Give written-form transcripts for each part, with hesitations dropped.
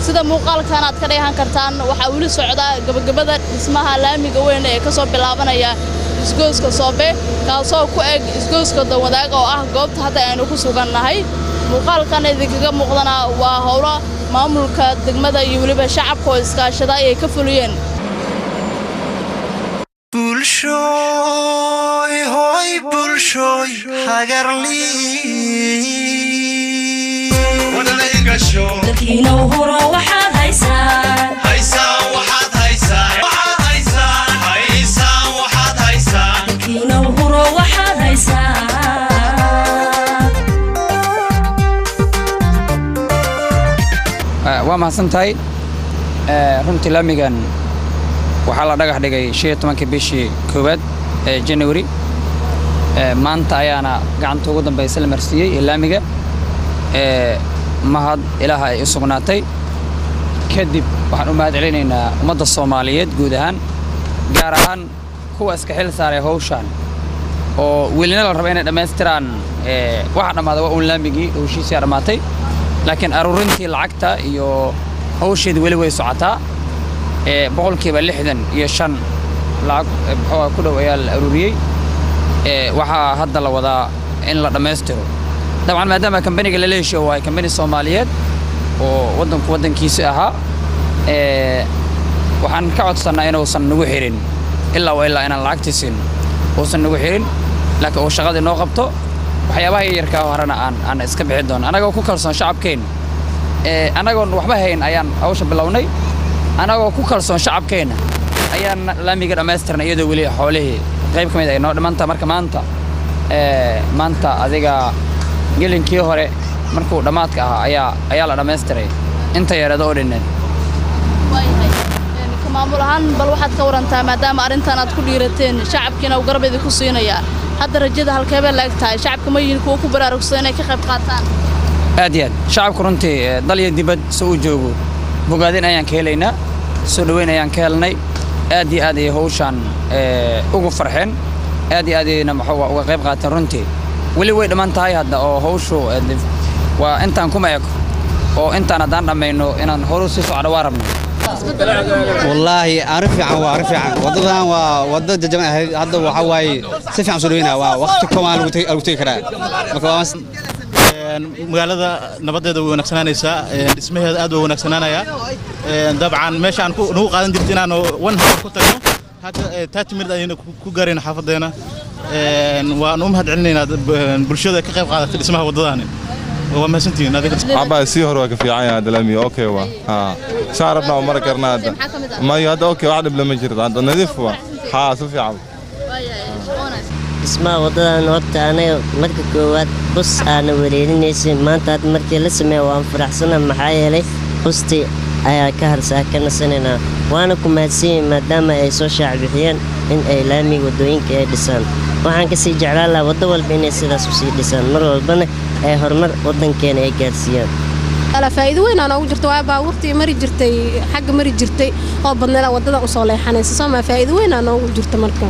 Sida muuqaalkan aad ka dheehan kartaan, waxaa weli socda gabagabada dhismaha laamiga weyn ee ka soo bilaabanaya isgoyska Soobe, kaasoo ku eg isgoyska Danwadaag oo ah goobta hadda aynu ku sugannahay. Muuqaalkan idinkaga muuqdana waa howlo maamulka degmada iyo weliba shacabka oo iskaashada ay ka fuliyeen. Bulshoy, hoy bulshoy, hagarlii. Dalkiinow huro waxaad haysaan. Dalkiinow huro waxaad haysaan. Waa mahadsan tahay. Runtii laamigan waxaa la dhagax dhigay 15-kii bishii koowaad ee January. Maanta ayaana gacanta ugu dambaysa la marsiiyey ee laamiga. Mahad Ilaaha ay u sugnaatay kadib, waxaan u mahad celinaynaa ummadda Soomaaliyeed guud ahaan, gaar ahaan kuwa iska xil saaray hawshan oo welina la raba inay dhammaystiraan. Waxa dhammaaday waa uun laamigii, hawshiisii dhammaatay, laakiin aruurintii lacagta iyo hawsheedu weli way socotaa. 65% lacag muxuu ku dhow ayaa la aruuriyey. Waxaa hadda la wadaa in la dhammaystiro, dabcan maadaama kambaniga lala heshiyo waa kambani Soomaaliyeed oo waddanku waddankiisi ahaa. Waxaan ka codsannaa inuusan nagu xirin ilaa wa ilaa inaan lacagtii siin uusan nagu xirin, laakiin uu shaqadii noo qabto, waxyaabaha yaryarkaa horena aan iska bixi doono, annagoo ku kalsoon shacabkeenna. Annagoon waxba hayn ayaan hawsha bilownay, annagoo ku kalsoon shacabkeenna ayaan laamiga dhammaystirnay, iyadoo weli xoolihii qayb ka mid ay noo dhimanta. Marka maanta adiga gelinkii hore markuu dhammaadka ahaa ayaa la dhammaystiray inta yareeda oo dhinneed. Waayahay, ka maamul ahaan bal waxaad ka warantaa, maadaama arrintan aad ku dhiirateen, shacabkiina uu garab idinku siinayaa, hadda rajada halkeebay la eg tahay? Shacabka ma yihiin kuwa ku baraarugsan inay ka qayb qaataan? Aad iyo aad. Shacabku runtii dal iyo dibad soo u joogo bogaadin ayaan ka helaynaa, soo dhoweyn ayaan ka helnay. Aad iyo aad ay hawshaan ugu farxeen, aad iyo aad ayna muxuu uga qayb qaateen. Runtii weli way dhiman tahay hadda oo hawshu waa intaan kuma eko, oo intaan haddaan dhammayno inaan horu sii socdo waa rabno. Wallaahi arrin fiican, waa arrin fiican. Waddadan waa wadda jajaban ahayd, hadda waxaa waaye si fiican soo dhaweynaa, waa waqti kooban lagu tegi karaa. Marka waa Magaalada nabadeeda way wanaagsanaanaysaa, dhismaheeda aad waa wanaagsanaanaya. Dabcan meesha aan nagu qaadan jirta inaanu one hour ku tagno, hadda 30 minute ayaynu ku gaarayna xaafadeena. Waan u mahad celinaynaa bulshada ka qayb qaadatay dhismaha waddadani. Waa mahadsantihiin adiga. Cabaa sii hore waa ka fiican yahay hadda laamiga, okay waa haa saan rabnaa u mari karnaa hadda. Mayo hadda okay, wax dhib lama jirto hadda, nadiif waa haa si fiican. Dhismaha waddadan horta anaga marka koowaad bus aana wareerinaysay. Maanta hadda markii la sameeya waan faraxsana, maxaa yeelay bustii ayaa ka harsaa ka nasanaynaa, waana ku mahadsanyihin maadaama ay soo shaac bixiyeen in ay laamiga waddooyinka ay dhisaan. Waxaan kasii jeclaan lahaa waddo walba inay sidaas usii dhisaan, mar walbana ay horumar waddankeena ay gaarsiiyaan. Ala faa'iido weyn aan ugu jirto, waa baabuurtii mari jirtay xagga mari jirtay oo badneeda waddadan usoo leexanaysa soo maa. Faa'iido weyn aan ugu jirto, marka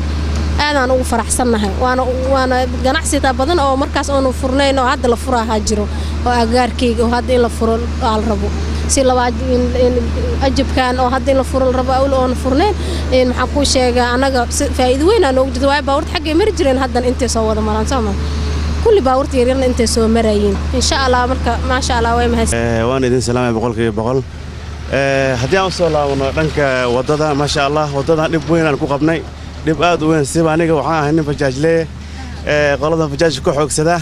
aadaan ugu faraxsannahay. Waana ganacsitaa badan oo markaas oonu furnayn oo hadda la furaahaa jiro oo agaarkayga oo hadda in la furo aa la rabo, si labaad ajabkan oo hadda in la furo la rabo awl oonu furnayn. Maxaan kuu sheegaa, annaga faa'iido weyn aan ugu jirto, waayo baabuurta xaggay mari jireen haddan intay soo wada maraan soo maa, kulli baabuurta yaryarna intay soo marayiin insha Allah. Marka maasha Allah, way mahadsan. Waan idin salaamay 100%. Haddii aan usoo laabano dhanka waddada, maasha Allah, waddadan dhib weyn aan ku qabnay, dhib aad u weyn. Siba aniga waxaan ahay nin bajaajlee, qolada bajaajka ku xoogsada.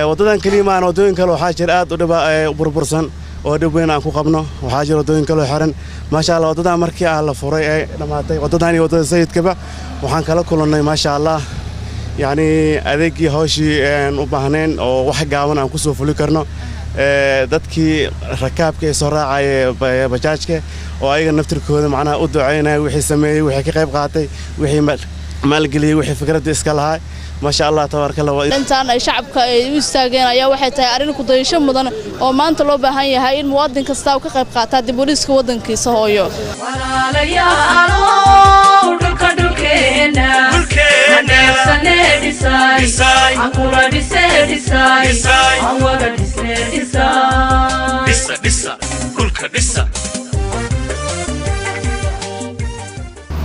Waddadan keliya maahan, waddooyin kale waxaa jira aad u dhiba burbursan oo dhib weyn aan ku qabno. Waxaa jira waddooyin kaloo xiran. Maasha Allah, waddadan markii ah la furay ee dhammaatay waddadan iyo waddada Sayidkaba, waxaan kala kulannay maasha Allah, yacni adeegii hawshii aan u baahnayn oo wax gaaban aan kusoo fuli karno. Dadkii rakaabka ee soo raacaya bajaajka oo ayaga naftirkooda macnaha u ducaynaya wixii sameeyey, wixii ka qayb qaatay, wixii maalgeliyey, wixii fikradda iska lahaa. Maasha Allah, tabaaraka Allah. Arrintan ay shacabka ay u istaageen ayaa waxay tahay arrin ku dayasho mudan oo maanta loo baahan yahay in muwaadin kasta uu ka qayb qaataa dib u dhiska waddankiisa hooyo. Walaalayaalow, dhulka dhulkeena haneebsane dhisay, hakula dhise dhisay.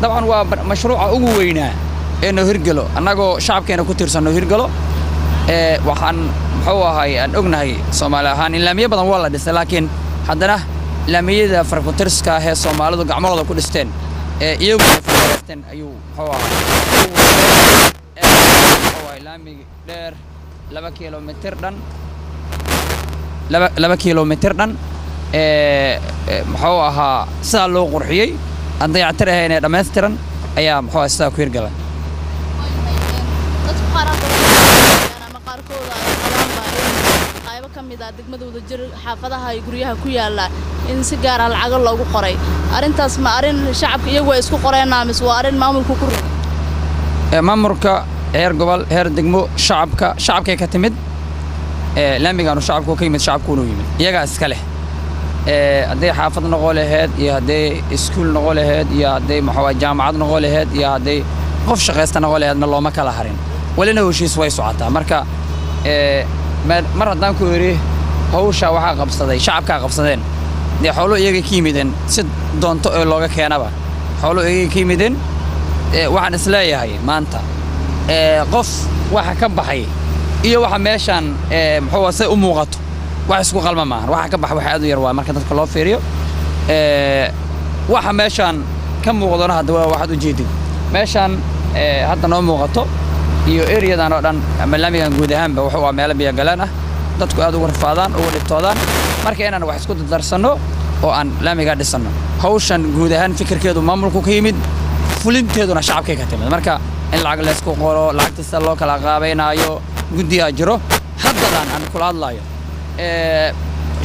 Dabcan waa mashruuca ugu weynaa ee noo hirgelo, annagoo shacabkeena ku tiirsan noo hirgelo. Waxaan muxuu ahay aan ognahay Soomaali ahaan in laamiyo badan waa la dhisay, laakiin haddana laamiyada farkutiriska ah ee Soomaalidu gacmahooda ku dhisteen ee iyagu farkareysteen ayuu muxuu ahay laamigi dheer 2 kilomitir dhan, 2 kilomitir dhan muxuu ahaa sidaa loo qurxiyey, aan dayactir ahayn ee dhammaystiran ayaa muxuu ahaa sidaa ku hirgala. Dadku qaar ama qaarkooda ay qabaanba in qaybo ka mid ah degmada Wadajir xaafadaha iyo guryaha ku yaalla in si gaar ah lacago loogu qoray. Arrintaas ma arrin shacabka iyagu ay isku qoreen mise waa arrin maamulku ku rogay? Maamulka heer gobol, heer degmo, shacabka shacabkay ka timid. Laamigaanu shacabku ka yimid, shacabkuunu yimid, iyagaa iska leh. Hadday xaafad noqo laheyd iyo hadday iskuul noqo laheyd iyo hadday maxaa jaamacad noqo laheyd iyo hadday qof shaqaysta noqo laheydna looma kala harin, welina heshiis way socotaa. Marka mar haddaan ku idhi hawsha waxaa qabsaday shacabkaa qabsadeen, dee xoolo iyagay ka yimideen, si doonto ee looga keenaba xoolo iyagay ka yimideen. Waxaan isleeyahay maanta qof waxa ka baxay iyo waxa meeshaan muxuu say u muuqato wax isku qalma maahan. Waxa ka baxa wax aad u yar waa marka dadka loo fiiriyo. Waxa meeshaan ka muuqdona hadda waa waxaad u jeedid meeshaan hadda noo muuqato iyo eriyadan oo dhan ama laamigan guud ahaanba wuxuu waa meelo biyogalaan ah, dadku aad ugu rafaadaan, ugu dhibtoodaan. Marka inaan wax isku dardarsanno oo aan laamigaa dhisanno, hawshan guud ahaan fikirkeedu maamulku ka yimid, fulinteeduna shacabkay ka timid. Marka in lacag laysku qoro, lacagtiisa loo kala qaabaynaayo, guddiyaa jiro. Haddadaan aan kula hadlaayo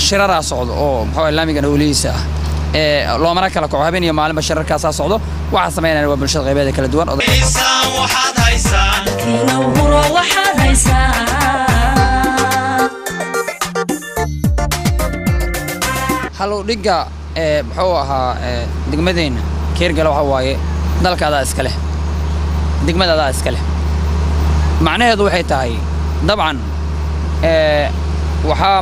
shiraraa socdo oo muxuu laamigan howlihiisa ah, loomana kala kaco, habeen iyo maalinba shirarkaasaa socdo. Waxaa samaynayna waa bulshada qaybeeda kala duwan. Halow dhigga muxuu ahaa degmadeenna Keergala waxa waaye dalka adaa iska leh, degmada adaa iska leh. Macnaheedu waxay tahay dabcan waxaa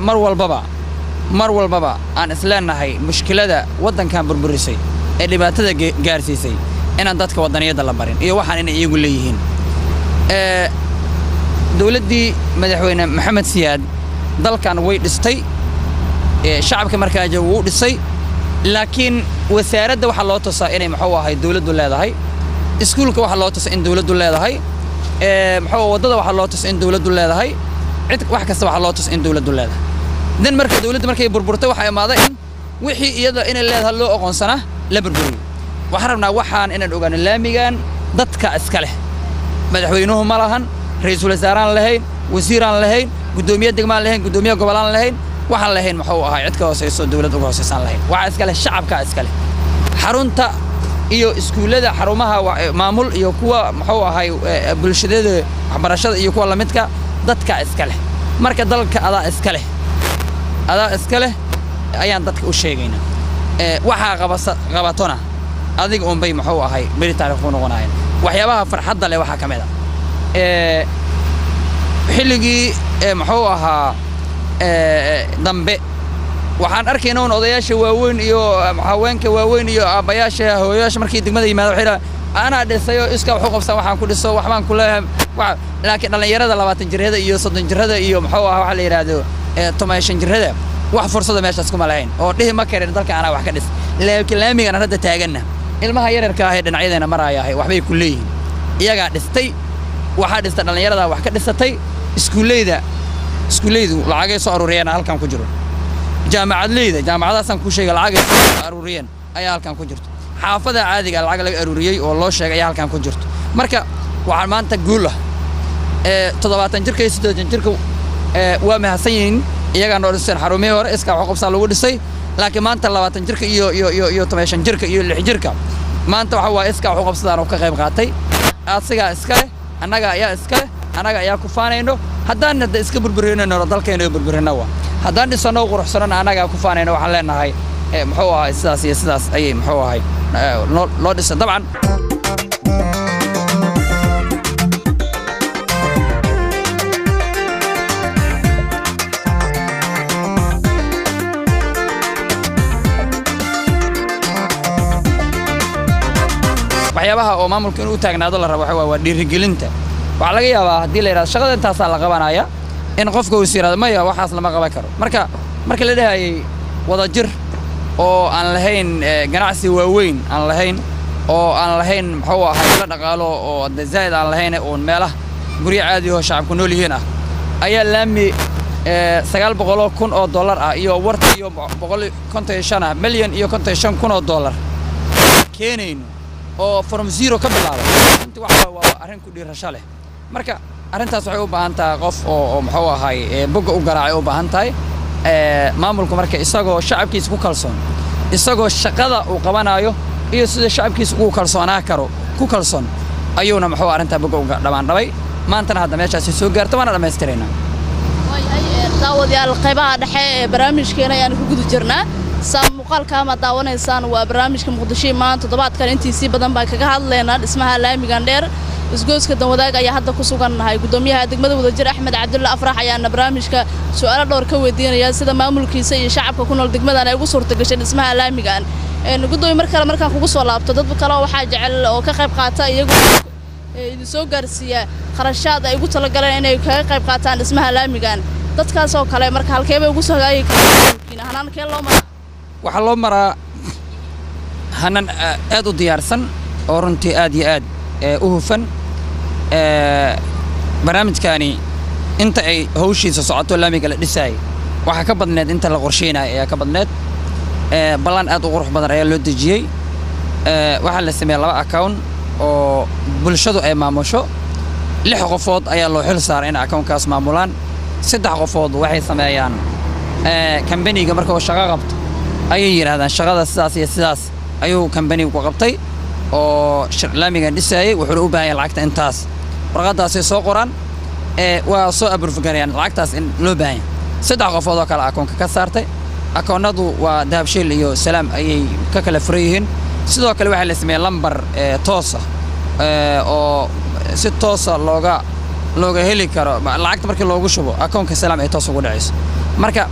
mar walbaba aan isleenahay mushkilada waddankan burburisay ee dhibaatada gaarsiisay inaan dadka waddaniyadda la barin iyo waxaan inay iyagu leeyihiin. Dowladdii madaxweyne Maxamed Siyaad dalkan way dhistay, shacabka markaa jooga wuu dhisay, laakiin wasaaradda waxaa loo tusaa inay muxuu ahay dowladdu leedahay, iskuulka waxaa loo tusaa in dowladdu leedahay, muxuu waddada waxaa loo tusaa in dowladdu leedahay, cid wax kasta waxaa loo tusaa in dowladdu leedahay. Dan marka dowladda markay burburtay waxaa imaaday in wixii iyada inay leedahay loo aqoonsanaa la burburiyo. Waxaan rabnaa waxaan inaan ogaano laamigan dadka iska leh, madaxweynuhu ma lahan, ra'iisul wasaaraan lahayn, wasiiraan lahayn, guddoomiye degmaan lahayn, guddoomiye gobolaan lahayn, waxaan lahayn muxuu ahay cid ka hooseyso dowlad uga hooseysaan lahayn. Waxaa iska leh shacabkaa iska leh. Xarunta iyo iskuullada, xarumaha maamul iyo kuwa muxuu ahay bulshadeeda waxbarashada iyo kuwa lamidka dadka iska leh. Marka dalka adaa iska leh, adaa iska leh ayaan dadka u sheegaynaa. Waxaa qabatona adiga unbay muxuu ahay beri taariikh ku noqonayaan. Waxyaabaha farxadda leh waxaa ka mid ah xilligii muxuu ahaa dambe waxaan arkayna un odayaasha waaweyn iyo haweenka waaweyn iyo aabbayaasha hooyayaasha markii degmada yimaada waxay dhahaan anaa dhisay oo iska wax u qabsan, waxaan ku dhiso waxbaan ku leeyahay. Laakiin dhallinyarada 20 jirada iyo 30 jirada iyo muxuu ahaa waxa la yidhaahdo 15 jirada wax fursada meeshaas kuma lahayn oo dhihi ma karin dalka anaa wax ka dhis. Laakiin laamigan aan hadda taaganna ilmaha yararka ah ee dhinacyadeena maraayahay waxbay ku leeyihiin, iyagaa dhistay, waxaa dhistay dhallinyarada wax ka dhisatay. Iskuuleydu lacagay soo aruuriyeen halkan ku jiro, jaamacadleyda jaamacadaasaan kuu sheegay lacagay soo aruuriyeen ayaa halkan ku jirto, xaafada caadiga lacag laga aruuriyey oo loo sheegay ayaa halkan ku jirto. Marka waxaan maanta guul ah 70 jirka iyo 80 jirka waa mahadsan yihiin, iyagaa noo dhiseen xarumihii hore iskaa wax qabsaa lagu dhisay. Laakiin maanta 20 jirka iyo iyo iyo iyo 15 jirka iyo 6 jirka maanta waxa waa iskaa wax u qabsadaan oo ka qayb qaatay. Asigaa iska leh, annaga ayaa iska leh, annaga ayaa ku faanayno. Haddaan hadda iska burburinayno dalkeena burburino waa, haddaan dhisano quruxsanona annagaa ku faanayno. Waxaan leenahay muxuu ahay sidaas iyo sidaas ayay muxuu ahay loo dhisay dabcan. Waxyaabaha oo maamulka inuu u taagnaado la rabo waxa waa dhiirigelinta. Waxaa laga yaabaa haddii la yidhahdo shaqada intaasaa la qabanaya in qofka uu is yidhahdo maya, waxaas lama qaban karo. Marka la dhahayay wadajir oo aan lahayn ganacsi waaweyn aan lahayn oo aan lahayn muxuu ahay la dhaqaalo oo de zaa'id aan lahayn, uun meelaha guryo caadi oo shacabku nool yihiin ah ayaa laami 900,000 oo dollar ah iyo warta iyo 155 ah milyan iyo 55,000 oo dollar keenayno oo from zero ka bilaabay. Runtii waxa waa arrin ku dhiirasho leh. Marka arrintaas waxay u baahan tahay qof oo muxuu ahay bogga u garaacay u baahan tahay maamulku. Marka isagoo shacabkiisa ku kalsoon, isagoo shaqada uu qabanayo iyo sida shacabkiisa ugu kalsoonaa karo ku kalsoon, ayuuna muxuu arrintaa bogga uga dhammaan dhabay. Maantana hadda meeshaasi soo gaarto waana dhammaystiraynaa. Daawadayaal, qaybaha dhexe ee barnaamijkeena ayaan ku guda jirnaa. Saa muuqaalka ama daawanaysaan waa barnaamijka Muqdisho Maanta. Toddobaadkan intiisii badan baan kaga hadlaynaa dhismaha laamigan dheer. Isgoyska Danwadaag ayaa hadda ku sugannahay. Gudoomiyaha degmada Wadajir, Axmed Cabdulla Afrax, ayaana barnaamijka su'aalo dhowr ka weydiinaya sida maamulkiisa iyo shacabka ku nool degmadan ay ugu suurta gashay dhismaha laamigan. Gudoomiye, mar kale markaan kugu soo laabto, dad kale waxaa jecel oo ka qayb qaata iyagu idin soo gaarsiiya kharashaad ay ugu talagaleen inay kaga qayb qaataan dhismaha laamigan. Dadkaas oo kale marka halkee bay ugu soo hagaagi karaan? Hanaankee loo maraa? Waxaa loo maraa hanan aad u diyaarsan oo runtii aad iyo aad u hufan. Barnaamijkaani inta ay hawshiisa socoto laamiga la dhisaayay waxaa ka badneed inta la qorsheynaya ayaa ka badneed. Ballan aad u qurux badan ayaa loo dejiyey. Waxaa la sameeyey laba account oo bulshadu ay maamusho. Lix qofood ayaa loo xil saaray inay accountkaas maamulaan. Saddex qofood waxay sameeyaan kambaniga marka uu shaqo qabto ayay yidhaahdaan shaqada sidaas iyo sidaas ayuu kambanigu ku qabtay oo laamigan dhisaayay, wuxuuna u baahan yahay lacagta intaas. Warqadaasay soo qoraan, waa soo approve gareeyaan lacagtaas in loo baahan yahay. Saddex qofood oo kale akoonka ka saartay. Akoonnadu waa Dahabshiil iyo Salaam ayay ka kala furan yihiin. Sidoo kale waxaa la sameeyey lambar toos ah oo si toosa looga heli karo lacagta. Markii loogu shubo akoonka Salaam ay toos ugu dhacayso. Marka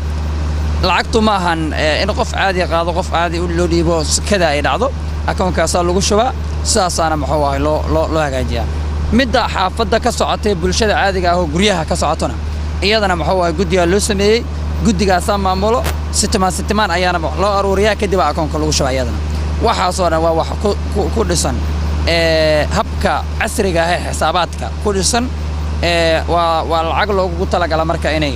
lacagtu ma ahan in qof caadi qaado, qof caadi loo dhiibo kada ay dhacdo. Akoonkaasaa lagu shubaa, sidaasaana muxuu ahay loo hagaajiyaa. Midda xaafadda ka socotay, bulshada caadiga ah oo guryaha ka socotona, iyadana muxuu ahay guddigaa loo sameeyey, guddigaasaa maamulo. Sitimaan sitimaan ayaana loo aruuriyaa, kadib akoonka lagu shubaa iyadana. Waxaasoo dhan waa wax ku dhisan habka casriga ah ee xisaabaadka ku dhisan. Waa lacag loogu talagala marka inay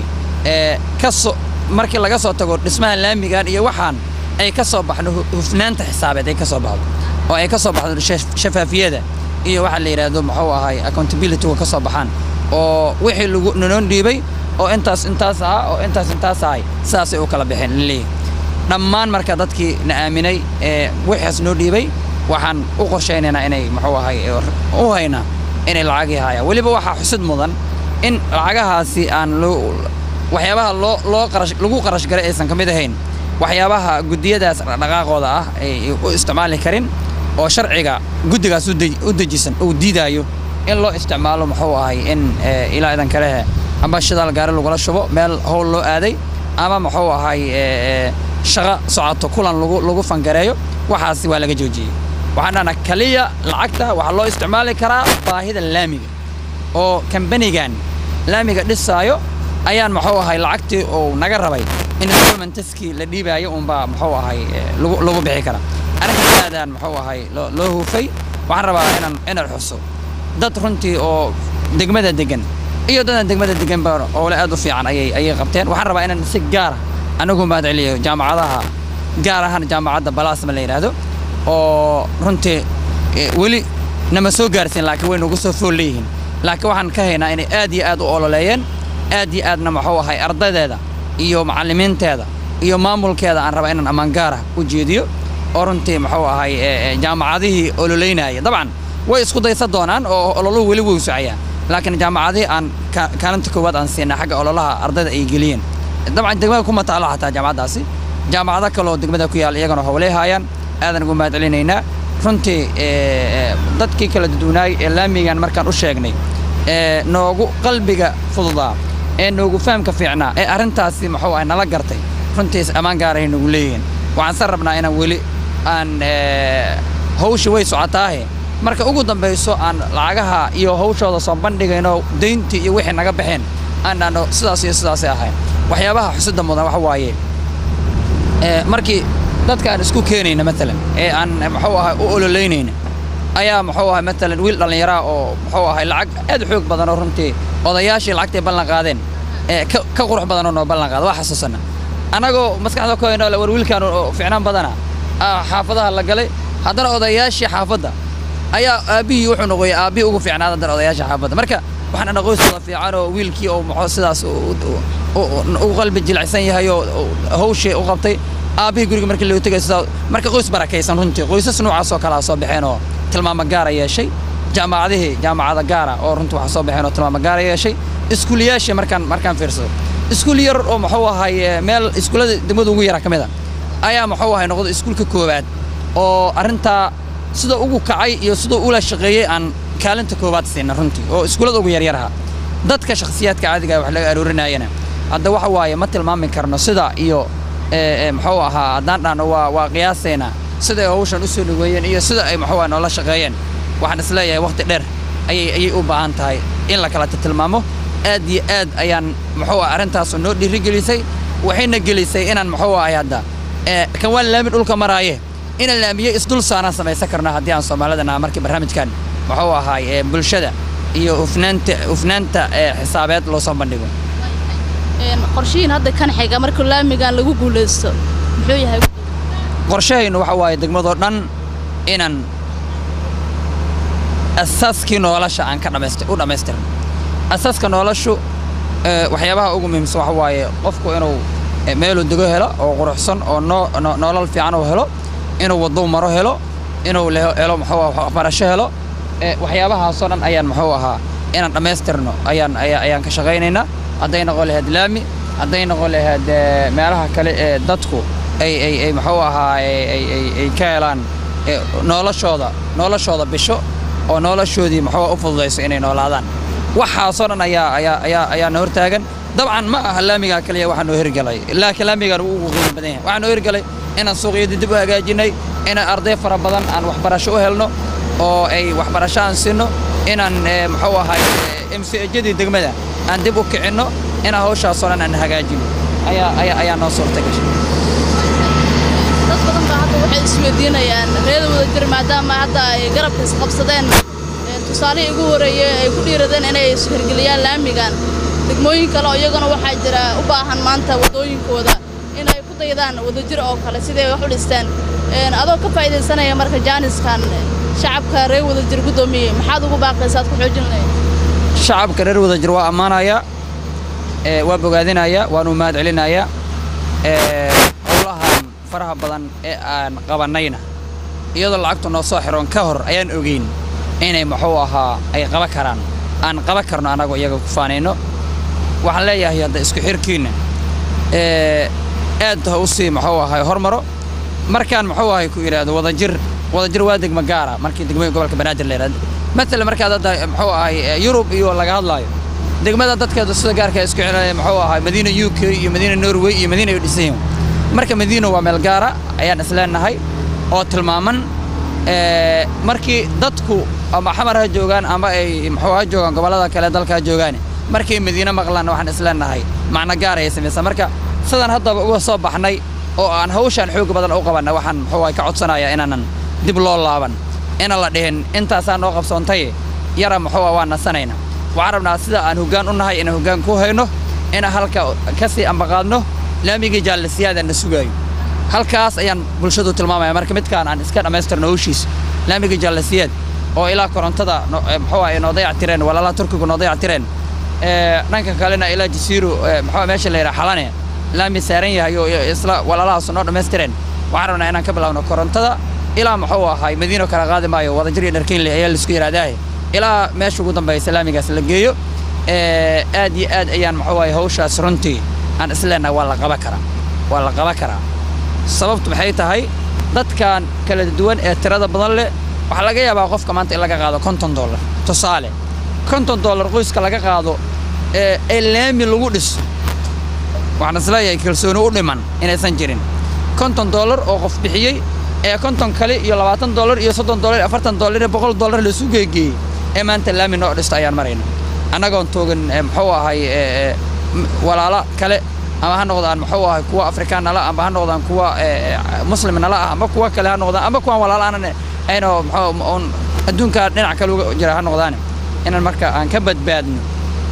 kasoo markii laga soo tago dhismaha laamigan iyo waxaan ay ka soo baxno hufnaanta xisaabeed ay ka soo baxdo oo ay ka soo baxdo shafaafiyada iyo waxa la yidhaahdo muxuu ahay accountability ka soo baxaan oo wixii lagu nanoon dhiibay oo intaas intaas ahaa oo intaas intaas ahay sidaasay u kala baxeen leeyahay. Dhammaan marka dadkii na aaminay ee wixiis noo dhiibay waxaan u qorshaynaynaa inay muxuu ahay u haynaa inay lacagii haayaan. Weliba waxaa xusid mudan in lacagahaasi aan loo waxyaabaha loo qarash lagu qarash garay aysan ka mid ahayn waxyaabaha guddiyadaas dhaqaaqooda ah ay u isticmaali karin oo sharciga guddigaas u dejisan uu diidaayo in loo isticmaalo muxuu ahay in ilaa idan kalehe amba shidaal gaari lagula shubo meel howl loo aaday ama muxuu ahay shaqo socoto kulan lagu fangareeyo. Waxaasi waa laga joojiyey. Waxaan dhahnaa kaliya lacagta waxaa loo isticmaali karaa baahida laamiga oo kambanigan laamiga dhisaayo ayaan muxuu ahay lacagtii uu naga rabay installmentskii la dhiibaayo unbaa muxuu ahay lagu bixi karaa. Arrintaas aadaan muxuu ahay loo hufay. Waxaan rabaa inaan xuso dad runtii oo degmada degan iyo dadan degmada degan ba oole aad u fiican ayay qabteen. Waxaan rabaa inaan si gaar ah anagu mahad celiyo jaamacadaha, gaar ahaan jaamacadda Balaasma la yidhaahdo oo runtii weli nama soo gaarsiin laakiin way nagu soo fool leeyihiin, laakiin waxaan ka haynaa inay aad iyo aad u ololeeyeen, aad iyo aadna muxuu ahay ardaydeeda iyo macallimiinteeda iyo maamulkeeda aan rabaa inaan ammaan gaar ah u jeediyo oo runtii muxuu ahay jaamacadihii ololeynaya. Dabcan way isku daysa doonaan oo ololuhu weli wuu socayaa, laakiin jaamacadihii aan kaalinta koowaad aan siinaa xagga ololaha ardayda ay geliyeen. Dabcan degmada kuma taalo xataa jaamacaddaasi, jaamacado kale oo degmada ku yaal iyagana howlay haayaan, aadan ugu mahad celinaynaa. Runtii dadkii kala duduwanaay ee laamigan markaan u sheegnay ee noogu qalbiga fududaa ee noogu fahamka fiicnaa ee arrintaasi muxuu ahay nala gartay, runtii ammaan gaarahay nagu leeyihiin. Waxaan san rabnaa inaan weli aan hawsha way socotaahe. Marka ugu dambayso aan lacagaha iyo hawshooda soo bandhigayno, deyntii iyo wixii naga baxeen aan dhahno sidaas iyo sidaasay ahayn. Waxyaabaha xusida mudan waxa waaye, markii dadka aan isku keenayna matalan ee aan muxuu ahay u ololeynayna, ayaa muxuu ahay matalan wiil dhallinyaraa oo muxuu ahay lacag aad u xoog badan oo runtii odayaashii lacagtay ballan qaadeen ee ka qurux badan oo noo ballan qaada. Waa xasuusana annagoo maskaxda ku hayno war wiilkaan oo fiicnaan badana xaafadaha la galay. Haddana odayaashii xaafadda ayaa aabbihii wuxuu noqoyay aabbihii ugu fiicnaada haddana odayaasha xaafadda. Marka waxaan ana qoyskooda fiican oo wiilkii oo muxuu sidaas u qalbi jilicsan yahay oo hawshii u qabtay aabbihii guriga markii loo tegay sidaa. Marka qoys barakaysan runtii, qoysas noocaas oo kalea soo baxeen oo tilmaamo gaara yeeshay. Jaamacadihii, jaamacada gaara oo runtii waxaa soo baxeen oo tilmaamo gaara yeeshay. Iskuuliyaashii markaan fiirsado, iskuul yar oo muxuu ahay meel iskuullada degmada ugu yara ka mid a ayaa muxuu ahay noqday iskuulka koowaad oo arrintaa sida ugu kacay iyo siduu ula shaqeeyey aan kaalinta koowaad siina runtii, oo iskuullada ugu yaryaraha. Dadka shakhsiyaadka caadiga ah wax laga aroorinayana hadda waxa waaye ma tilmaami karno sida iyo muxuu ahaa haddaan dhahno waa qiyaasaynaa sida ay hawshan u soo dhaweeyeen iyo sida ay muxuu ahaa noola shaqeeyeen. Waxaan isleeyahay waqti dheer ayay u baahan tahay in la kala tilmaamo. Aad iyo aad ayaan muxuu ahaa arrintaas noo dhiirigelisay, waxayna gelisay inaan muxuu ahay hadda kan waan laami dhulka maraaye inaan laamiye isdul saaraan samaysan karno haddii aan Soomaalida nahay, markii barnaamijkan muxuu ahaay bulshada iyo hufnaanta xisaabeed loo soo bandhigo. Qorshihiin hadda kan xiga marka laamigan lagu guulaysto muxuu yahay? Qorshahaynu waxa waaye degmadoo dhan inaan asaaskii nolosha aan ka u dhammaystirno. Asaaska noloshu waxyaabaha ugu muhiimsan waxa waaye qofku inuu meeluu dego helo oo quruxsan oo nolol fiican uu helo, inuu waddo maro helo, inuu helo muxuu ahaa waxbarasho helo. Waxyaabahaasoo dhan ayaan muxuu ahaa inaan dhammaystirno ayaan ka shaqaynaynaa, hadday noqon lahayd laami, hadday noqon lahayd meelaha kale ee dadku ay muxuu ahaa ay ka helaan noloshooda bisho oo noloshoodii muxuu u fududayso inay noolaadaan. Waxaasoo dhan ayaa na hortaagan. Dabcan ma aha laamigaa kaliya waxaa noo hirgalay, laakiin laamigaan wuu ugu qiimo badan yahay. Waxaa noo hirgalay inaan suuqyadii dib u hagaajinay, inaan arday fara badan aan waxbarasho u helno oo ay waxbarasho aan siinno, inaan muxuu ahay MCH-yadii degmada aan dib u kicinno, inaan hawshaasoo dhan aan hagaajino ayaa noo suurta gashay. Dad badan baa hadda waxay isweydiinayaan reer Wadajir maadaama hadda ay garabka isqabsadeen, tusaalihii ugu horreeyey ay ku dhiiradeen inay hirgeliyaan laamigan, degmooyin kale oo iyaguna waxaa jira u baahan maanta waddooyinkooda inay ku daydaan Wadajir oo kale sidai ay wax u dhisteen. Adoo ka faa'iidaysanaya marka jaaniskan, shacabka reer Wadajir, guddoomiye, maxaad ugu baaqaysa aad ku xoojin lahayd? Shacabka reer Wadajir waa ammaanayaa, waa bogaadinayaa, waanu mahad celinayaa. Howlahan faraha badan ee aan qabannayna iyadoo lacagtu noo soo xiroon ka hor ayaan ogeyn inay muxuu ahaa ay qaban karaan, aan qaban karno annagoo iyaga ku faanayno. Waxaan leeyahay hadda isku xirkiinna aad ha u sii muxuu ahay hormaro. Markaan muxuu ahay ku yidhaahdo Wadajir, Wadajir waa degmo gaara markii degmooyin gobolka Banaadir la yidhahdo. Matalan markaad hadda muxuu ahay Yurub iyo laga hadlaayo, degmada dadkeedu sida gaarka isku xidhanaya muxuu ahay Madiina UK iyo Madiina Norway iyo Madiina ay dhisan yihiin. Marka Madiina waa meel gaara ayaan isleenahay oo tilmaaman. Markii dadku ama Xamar ha joogaan ama ay muxuu ha joogaan gobollada kale dalka ha joogaan, markay Madiina maqlaan waxaan isleenahay macno gaar ayay samaysaa. Marka sidaan haddaba uga soo baxnay oo aan hawshaan xoog badan u qabanay, waxaan muxuu ahay ka codsanayaa inaanan dib loo laaban, inaan la dhihin intaasaa noo qabsoontay yara muxuu ah waa nasanayna. Waxaan rabnaa sida aan hoggaan u nahay inaan hoggaan ku hayno, inaan halka ka sii ambaqaadno. Laamigii Jaalisiyaada na sugaayo halkaas ayaan bulshadu tilmaamaya. Marka midkaan aan iska dhammaystirno hawshiis, laamigii Jaalisiyaad oo ilaa korontada muxuu ah noo dayactireen walaalaha Turkigu noo dayactireen, dhanka kalena ilaa Jasiiro muxuu meesha la yidhaha Xalane laami saaran yahay oo isla walaalahaas noo dhammaystireen. Waxaan rabnaa inaan ka bilaabno korontada ilaa muxuu ahay Madiino kala qaadi maayo, Wadajir iyo Dharkeynle ayaa laisku yidhahdaahe, ilaa meesha ugu dambaysa laamigaas la geeyo. Aad iyo aad ayaan muxuu ahay hawshaas runtii aan isleenahay waa la qaban karaa, waa la qaban karaa. Sababtu maxay tahay? Dadkan kala duwan ee tirada badan leh waxaa laga yaabaa qofka maanta in laga qaado $50, tusaale $50 qoyska laga qaado ee laami lagu dhiso. Waxaan isleeyahay kalsooni u dhiman inaysan jirin $50 oo qof bixiyey Ee 50 kale iyo $20 iyo $30 iyo $40 iyo $100 la isu geegeeyey ee maanta laami noo dhista ayaan marayna, annagoon toogan muxuu ahay walaala kale, ama ha noqdaan muxuu ahay kuwa Afrikaan nala, ama ha noqdaan kuwa Muslim nala ah, ama kuwa kale ha noqdaan, ama kuwan walaala aanan ayno muxuu oon adduunka dhinac kale uga jira ha noqdaan, inaan marka aan ka badbaadno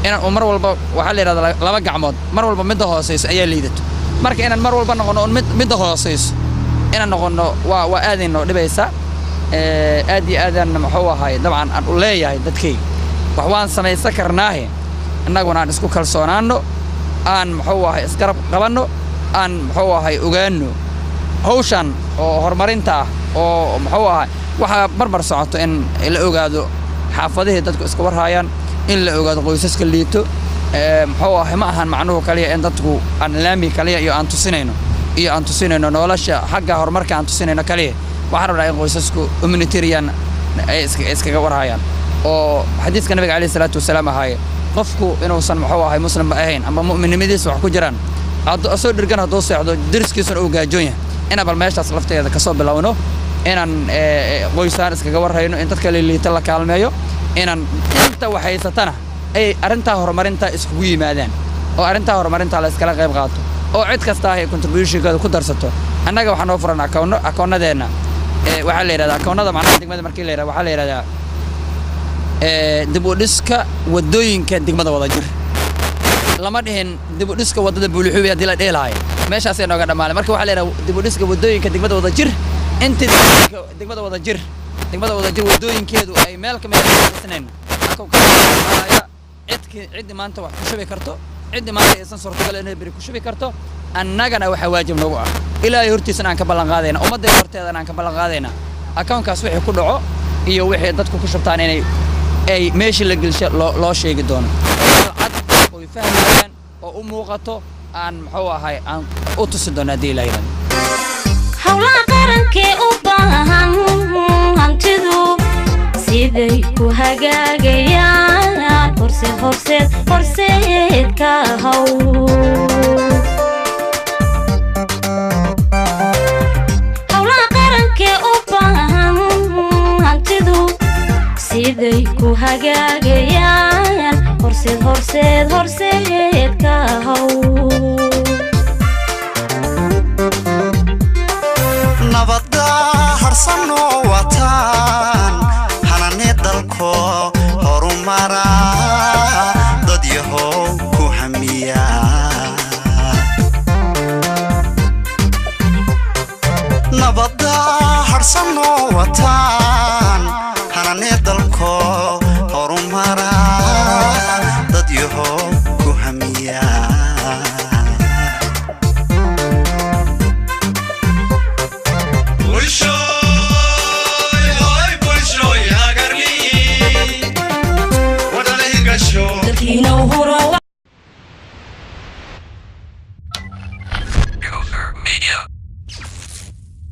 inaan uu mar walba, waxaa la yidhahdaa laba gacmood mar walba midda hooseyso ayaa liidato. Marka inaan mar walba noqono un midda hooseyso inaan noqono waa aaday noo dhibaysaa. Aad iyo aadaan muxuu ahay dabcan aan u leeyahay dadkayga, wax waan samaysan karnaahe, innaguna aan isku kalsoonaanno, aan muxuu ahay isgarab qabanno, aan muxuu ahay ogaanno hawshan oo horumarinta ah oo muxuu ahay waxaa barbar socoto in la ogaado xaafadihii dadku iska warhaayaan, in la ogaado qoysaska liito. Muxuu ahay ma ahan macnuhu kaliya in dadku aan laami kaliya iyo aan tusinayno iyo aan tusinayno nolosha xagga horumarka aan tusinayno kaliya. Waxaan rabnaa in qoysasku humanitarian ay iskaga warhayaan, oo xadiiska Nabiga calayhi salaatu wasalaam ahaaye qofku inuusan muxuu ahay muslimba ahayn ama mu'minnimadiisa wax ku jiraan asoo dhirgan hadduu seexdo deriskiisuna uu gaajoon yahay. Inaan bal meeshaas lafteeda kasoo bilowno, inaan qoysaan iskaga warhayno, in dadka liita la kaalmeeyo, inaan inta waxhaysatana ay arrintaa horumarinta iskugu yimaadaan oo arrintaa horumarinta la iskala qayb qaato oo cid kasta ay contributionkeeda ku darsato. Annaga waxaa noo furan akoonno. Akoonnadeenna waxaa la yidhahdaa akoonnada macnaha degmada markii la yidhahdo waxaa la yidhahdaa dib u dhiska waddooyinka degmada Wadajir. Lama dhihin dib u dhiska waddada Buulixubi. Haddii la dhihi lahay meeshaasay nooga dhammaalay. Marka waxaa la yidhahdaa dib u dhiska waddooyinka degmada Wadajir. Intii degmada Wadajir, degmada Wadajir waddooyinkeedu ay meel ka mid ah dhisnayn cidki ciddi maanta wax ku shubi karto, ciddi maanta aysan suurtagal inay beri ku shubi karto, annagana waxaa waajib nagu ah, Ilaahay hortiisana aan ka ballan qaadayna, ummaddeena horteedana aan ka ballan qaadayna, akoonkaas wixii ku dhaco iyo wixii dadku ku shubtaan inay ay meeshii la gelsho loo sheegi doono cad oy fahmayaan oo u muuqato aan muxuu ahay aan u tusi doono haddii Ilaah yidhahdo. Howlaha qarankee u baahan hantidu siday ku hagaagayaan, horseed, horseed, horseed ka haw. Howlaha qarankee u baahan hantidu siday ku hagaagayaan, horseed, horseed, horseed ka haw. Nabadda harsanoo wataan hanane dalko horumara dad yahow ku hamiya. Nabadda harsanoo wataan hanane.